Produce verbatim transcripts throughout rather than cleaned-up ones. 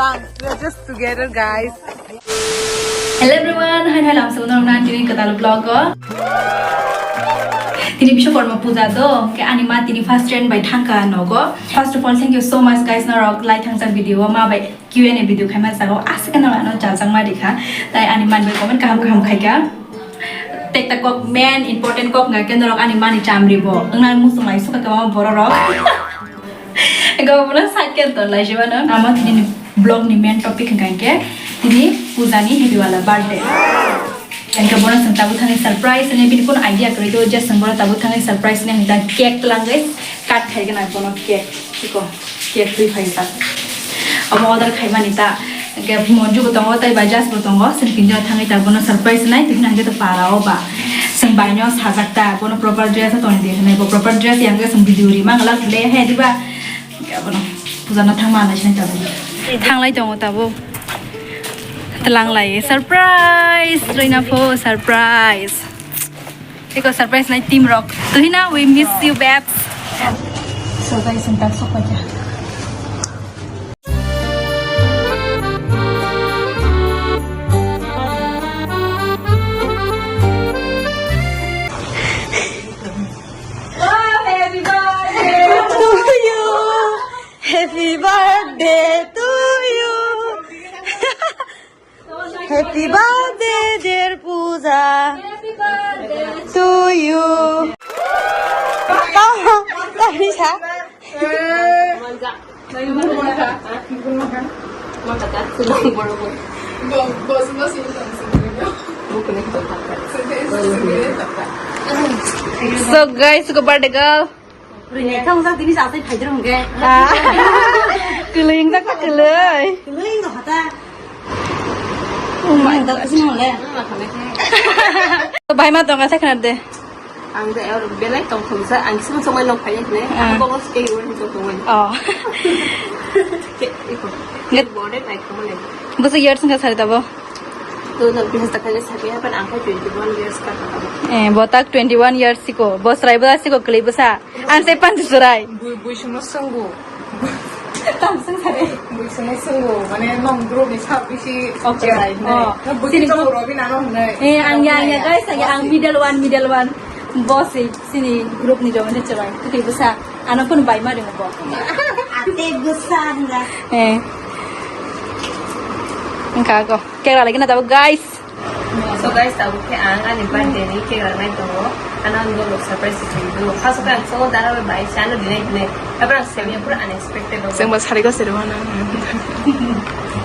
We're just together, guys. Hello everyone, hi hi, lamsa uno na tini kwtal vlog o. Tini Bishwakarma puja do, ke ani ma tini first train bai thangka nogo. First of all, thank you so much guys, norok lai thangjak video o ma bai Q and A video khaima jago, aswk no ano jajakma rikha. Tai ani man bai comment kaham kaham khaika. Tekta kok main important kok hwnkha khe norok ani mani chamri bo. Wngna muchung lai sukha kwbangma borok rok. Ego bono side ke ton lai jibano. Amo tini vlog ni main topic hwnkha khe tini puja ni happy wala birthday. Hwnkhe bono chwng tabuk thangwi surprise hwnwi bini kuno idea kwrwi do je chwng bono tabuk thangwi surprise hwnwi hwnkhe cake twlangwi cut khai gwnang bono cake. Chiko, cake twi phai ta. Omo order khaimani ta. Hwnkhe Monju bo tongo, tei bai Jas bo tongo. Chwng tinjon thangwi ta bono surprise nai, tini hwnkhe to para o ba. Chwng bai no sajak ta, bono proper dress o tongdi hwnwi. Bo proper dress yang khe chwng video ri mang la le he diba. Hwnkhe bono puja no thangma nai sinai ta. Thanglai tongo tabuk. Twlang lai surprise, Rina pho surprise. Tiko surprise nai team rok. Tuhina, we miss you, babes. So guys, ang taksok pa dyan. Happy birthday to you. Happy birthday to you. Happy birthday, dear Puja. Happy birthday to you. Tamo, tamo sa. So guys, ko birthday girl. Rwinai thang jak tini sa asai phaidrong ge. Ah. Kwlwi wngjakha, kwlwi. Kwlwi wngjakha ta. Oh my God. Ang tak sini hole. Bahai ma tonga sa khna de. Ang de or belai tong thong sa, ang sini somai nok phai ne. Ah. Ang bongos ke yun tong thong. Oh. Ke iko. Nget bode tai khomole. Busu year singka sari tabo. Two thousand twenty-one years happy happen, ang khe twenty-one years ka kha. Eh, bo tak twenty-one years siko, bo srai bo siko kwlwi bwsa. Ang se panti srai. Bui, bui sungno sunggu. Tam sung sare. Bui sungno sunggu, mane nong group ni sa bisi. Okay. Cherai ne. Oh. No bui sini to group. Robi nano ne. Eh, ang ya, ang ya, guys, ang ya, ang middle one, middle one. Boss, eh, sini group ni jomane cherai. Kwlwi bwsa. Ano kun bai ma ringo bo. Ate bwsa hwnga. Eh. Engka go. Kek lagi na tabo, guys. So guys, tabuk khe ang ani birthday ni cake rwnai tongo. Ano ang dolo surprise se do. First of all, ang so dara bai sa ano dinai dinai. Abra ang semi pura unexpected. Seng ba sari ko seri wana.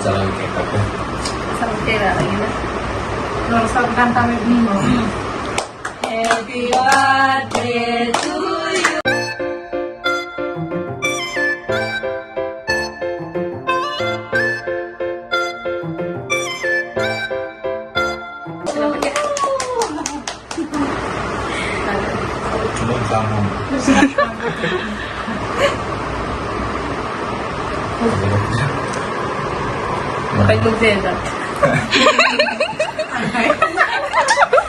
Jalan cake apa? Sama cake rwnai na. Nor sa kan tame ni mo. Happy birthday to you. Kailung se da.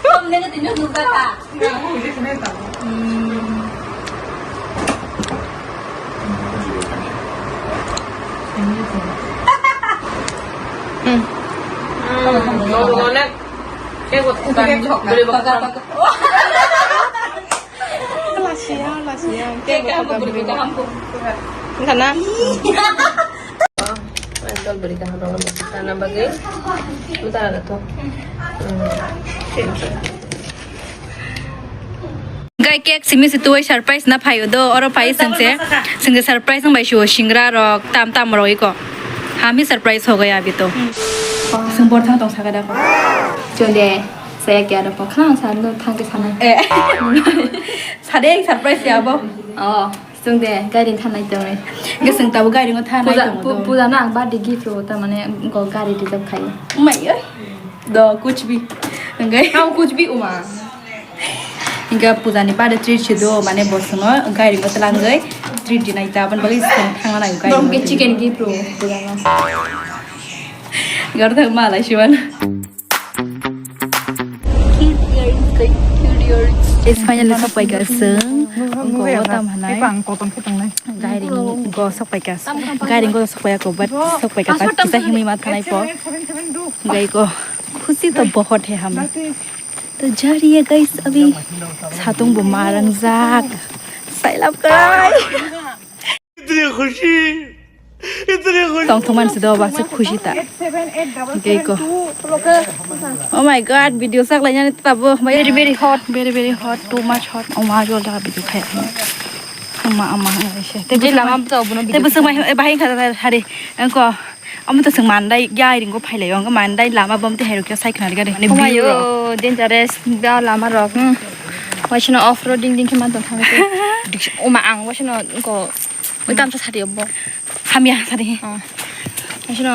Kom ne ka tinyo nuka ka. Kana? Ang tol bwrwi kaham rok no sana bagwi. Mutara na to. Gai cake simi si tuwai surprise na phaio do, oro phai sengse, sengse surprise wng bai sio singra rok tam tam rok iko. Hami surprise ho gaya abhi to. Seng bor thang tong saka da ko. Chonde, saya kya da ko khang sa no thang ke sana. Eh. Sade surprise ya bo. Oh. Chwng de gairing thanai tongwi. Hwnkhe chwng tabuk gairingo thanai puja, tongo pu-, to. Puja no ang birthday gift rw ta mane go gari reserve khai. Umai oi. Do kuch bhi. Hwnkhe. How kuch bhi uma. Hwnkhe puja ni birthday treat se do mane bo chwngno gairingo twlangwi treat dinai ta aboni bagwi chwng thangna nai gairingo. Bom ke chicken gift rw puja no. Garo thang malai siwan. Is finally sokpaikha chwng Go tam hanai. Gairing go sok paika. Gairing go sok paika ko, but sok paika ta kisa himwi ma thanai po. Gai ko khusi to bahut hai hum. To ja rahi hai guys, abhi satung bo marang jak. Sailap kai. Itni khushi. Tong thung man si do ba se khushi ta. Gei ko. Oh my God, video sak lai nani ta bo. Very, very hot, very, very hot, too much hot. Oh my God, video khai. Ama, ama, ama se. Te je lama to bono video. Te bo se mai, eh, bahai kha hari. Engko. Amo to se mandai ya ringo phai lai. Engko mandai lama bom te hero kya sai khna gari. Mane. Oh my God, dangerous. Ba lama rok. Hmm. Waisino off roading ding khe man tong thang te. Oma ang waisino engko. Oi tamsa sari obo. Hamya sari. Ah. Asino.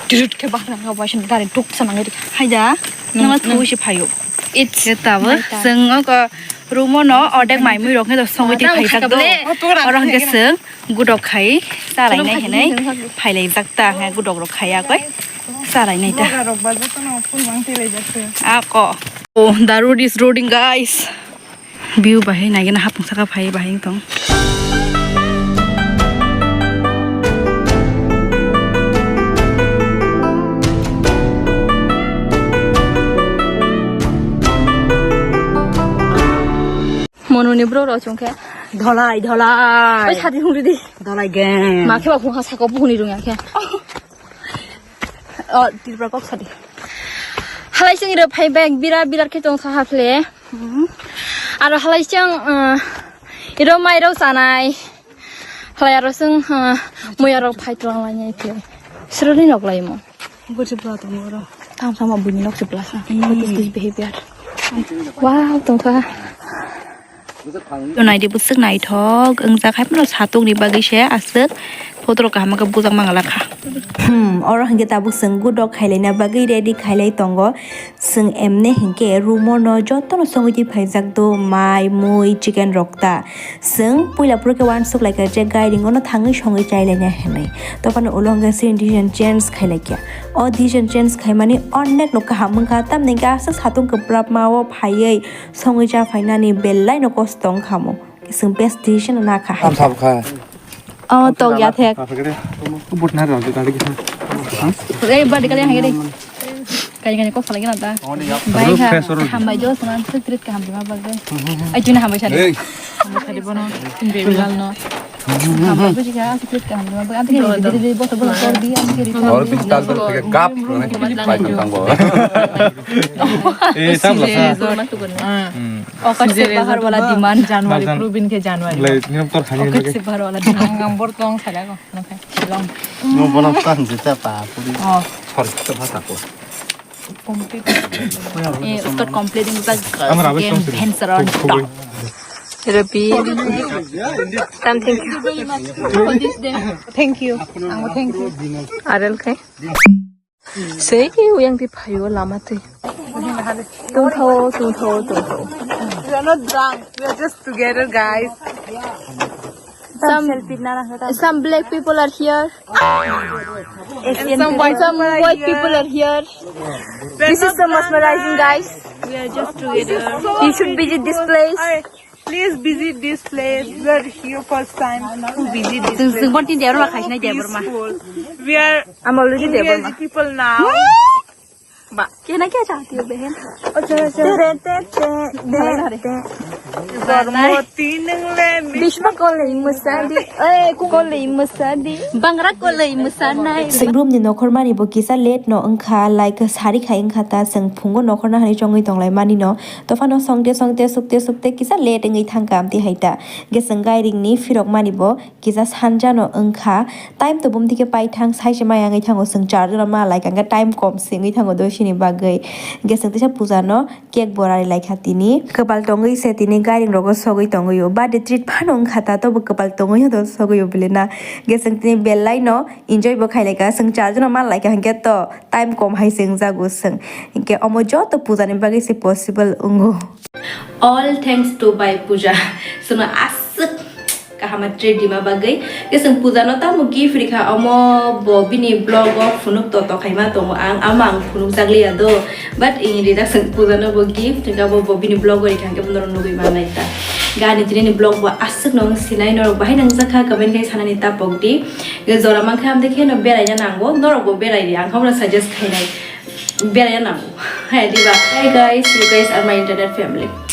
Dirut ke bahra ka waisino gari tuk sa mangai. Haida. Nang, nang. Thui si phayo. It's. Tabo. Seng ko rumo no odek mai mui rok ne songwi ti phai jak do. Orang ke seng gudok khai sarai nai henai. Phai lai jak ta ngai gudok rok khai ya koi. Sarai nai ta. Boga rok ba joto no full mang tele jak se. A ko. Oh, the road is roading, guys. View bahai naigena hapung saka phai bahai tong. Mononi bro rok chungkhe. Dholai, dholai. Oi, sadi hungri di. Dholai gang. Ma khe ba phung ha sako phungni rung ya khe. Oh, Tripura kok sadi. Halai sing iro phai bag birat birat khe tong kha haphle. Mhm. Aro halai sing, uh, iro mai rok chanai. Halai aro sing, uh, muya rok phai tong lai nai khe. Sroni nok lai mo. Gurje bla tong oro. Tam sama buni nok se bla sa. Mhm. What is this behavior? Wow, tong kha. Naidi bwswk naithok wngjak hai phano satung ni bagwi se aswk photo rok kaham khe bujak mangala kha. Hmm, oro hinkhe tabuk chwng gudok khailaina bagwi ready khailai tongo. Chwng emne hinkhe room o no jotono songwi twi phaijak do mai mui chicken rok ta. Chwng puila phuru khe uansuk lai kha je gairing o no thangwi songwi chai laina hinwi. Toboni ulo hinkhe chini decision change khailai kha. O decision change khaimani onek no kaham wngkha tamni hwnkhe aswk satung kwprapma o phaiwi. Songwi cha phainani belai no kosto wng kha mo. Kiswng best decision na kha hai. Am sab kha. Oh, tok ya thek. But na rang ka digi. Ei, badi kali hai dei. Kali kali kok salai na ta. Bai ha. Hambai jo sana secret ka hambai ma bagde. Ai juna hambai sana. Ei. Hambai sana bono. Baby lal no. Hambai buji ka secret ka hambai ma bagde. Anti ke diri diri boto boto kor di anti ke. Aur bin tal tal ke gap. Bai tang tang bo. Eh, tab la sa. Okat se bahar wala demand. January, Marjan. Provin ke January. Lai, niyom tor khani. Okat se bahar wala demand. Ang, ang bor tong sala ko, no kha. Shillong. No bono tan je ta pa puri. Oh. Hor ta pa ta ko. Eh, uska complete in the game. Rabi. Tam, thank you. Thank you. Ang thank you. Arel khe. Sei, uyang di phaio lama twi. Tungthao, tungthao, tungthao. We are not drunk. We are just together, guys. Some, some black people are here. And some white people are here. This is so mesmerizing, guys. We are just together. You should visit this place. Please visit this place. We are here first time to visit this place. Chwng, chwng bon tin dia rok khai sinai dia borma. Peaceful. We are Engaged people now. Ba, kehna kya chahti ho, behin? Acha, acha. Te, te, te, te, te. Bishma kolei mwsadi. Eh, kolei mwsadi. Bangra kolei mwsanai. Chwng room ni nokhormani bo kisa late no wngkha, like sari khai wngkha ta, chwng phungo nokhorna hani chongwi tonglai mani no. Tophano songte songte sukte sukte kisa late wngwi thangkha amtwi hai ta. Hwnkhe chwng gairing ni phirok mani bo kisa sanja no wngkha. Time to bumdi khe paithang saise maya wngwi thango, chwng charger no ma lai kha, hwnkhe time kom se wngwi thango do sini bagwi. Hwnkhe chwng teisa puja no cake bo rari lai kha tini. Kwpal tongwi se tini gairing rogo sogwi tongwi o. Birthday treat phano wngkha ta, tobo kwpal tongwi do sogwi o bile na. Hwnkhe chwng tini belai no enjoy bo khai lai kha, chwng charger no ma lai kha, hwnkhe to time kom hai se wngjago chwng. Hwnkhe omo joto puja ni bagwi se possible wngo. All thanks to Bai Puja. Chwngno aswk kaham treat rima bagwi. Khe chwng puja no tamo gift rikha, omo bo bini vlog o phunuk toto khaima tongo ang, amo ang phunuk jakliya do. But ini rijak chwng puja no bo gift, hwnkhe bo, bo bini vlog o rikha, hwnkhe bono nugwi manai ta. Gani tini ni vlog bo aswk no wng sinai, norok bahai nangjakha comment khai sanani tapok di. Jora mankha amtwi khe no beraina nango, norok bo berai di, ang khe bono suggest khainai, beraina nango. Hai diba? Hey guys, you guys are my internet family.